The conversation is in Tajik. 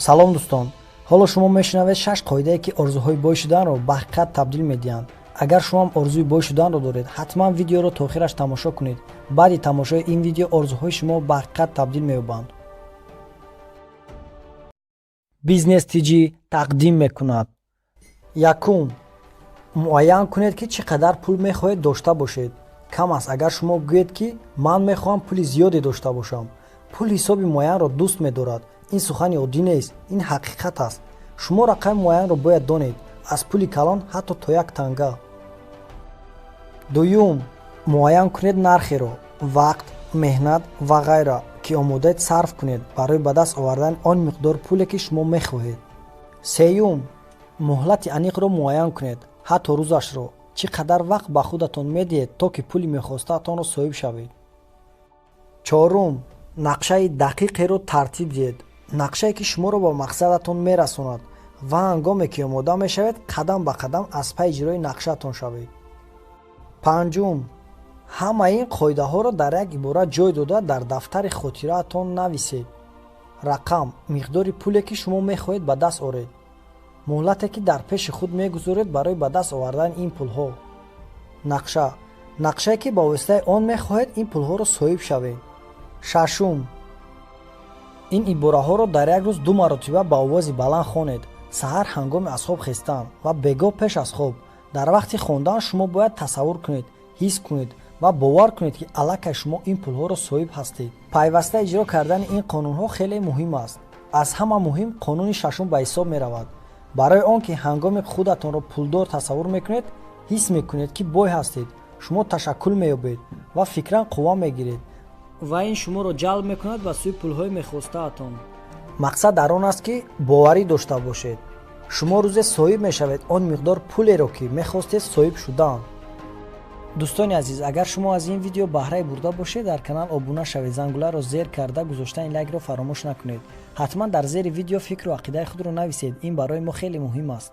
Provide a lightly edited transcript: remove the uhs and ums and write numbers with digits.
Салом, дӯстон! Ҳоло шумо мешунавед шаш қоидае, ки орзуҳои бой шуданро ба ҳақиқат табдил медиҳанд. Агар шумоам орзуи бой шуданро доред, ҳатман видеоро то охираш тамошо кунед. Баъди тамошои ин видео орзуҳои шумо ба ҳақиқат табдил меёбанд. Бизнес ТЖ тақдим мекунад. Якум: муайян кунед, ки чӣ қадар пул мехоҳед дошта бошед. Кам аст, агар шумо гӯед, ки ман мехоҳам пули зиёде дошта бошам. Пул ҳисоби муайянро дӯст медорад. Ин сухани оддӣ нест, ин ҳақиқат аст. Шумо рақами муайянро бояд донед, аз пули калон ҳатто то як танга. Дуюм: муайян кунед нархеро, вақт, меҳнат ва ғайра, ки омодаед сарф кунед барои ба даст овардани он миқдор пуле, ки шумо мехоҳед. Сеюм: муҳлати аниқро муайян кунед, ҳатто рӯзашро. Чӣ қадар вақт ба худатон медиҳед, то ки пули мехостаатонро соҳиб шавед? Чорум: нақшаи дақиқеро тартиб диҳед, нақшае, ки шуморо ба мақсадатон мерасонад, ва ҳангоме ки омода мешавед, қадам ба қадам аз пайи иҷрои нақшаатон шавед. Панҷум: ҳамаи ин қоидаҳоро дар як ибора ҷой дода, дар дафтари хотираатон нависед. Рақам, миқдори пуле, ки шумо мехоҳед ба даст оред, муҳлате, ки дар пеши худ мегузоред барои ба даст овардани ин пулҳо, нақша, нақшае, ки ба воситаи он мехоҳед ин пулҳоро соҳиб шавед. Шашум: ин ибораҳоро дар як рӯз ду маротиба ба овози баланд хонед: саҳар ҳангоми аз хоб хестан ва бегоҳ пеш аз хоб. Дар вақти хондан шумо бояд тасаввур кунед, ҳис кунед ва бовар кунед, ки аллакай шумо ин пулҳоро соҳиб ҳастед. Пайваста иҷро кардани ин қонунҳо хеле муҳим аст. Аз ҳама муҳим қонуни шашум ба ҳисоб меравад, барои он ки ҳангоми худатонро пулдор тасаввур мекунед, ҳис мекунед, ки бой ҳастед, шумо ташаккул меёбед ва фикран қувва мегиред ва ин шуморо ҷалб мекунад ба сӯи пулҳои мехостаатон. Мақсад дар он аст, ки боварӣ дошта бошед, шумо рӯзе соҳиб мешавед он миқдор пулеро, ки мехостед соҳиб шудан. Дӯстони азиз, агар шумо аз ин видео баҳрае бурда бошед, дар канал обуна шавед, зангуларо зер карда, гузоштани лайкро фаромӯш накунед. Ҳатман дар зери видео фикру ақидаи худро нависед, ин барои мо хеле муҳим аст.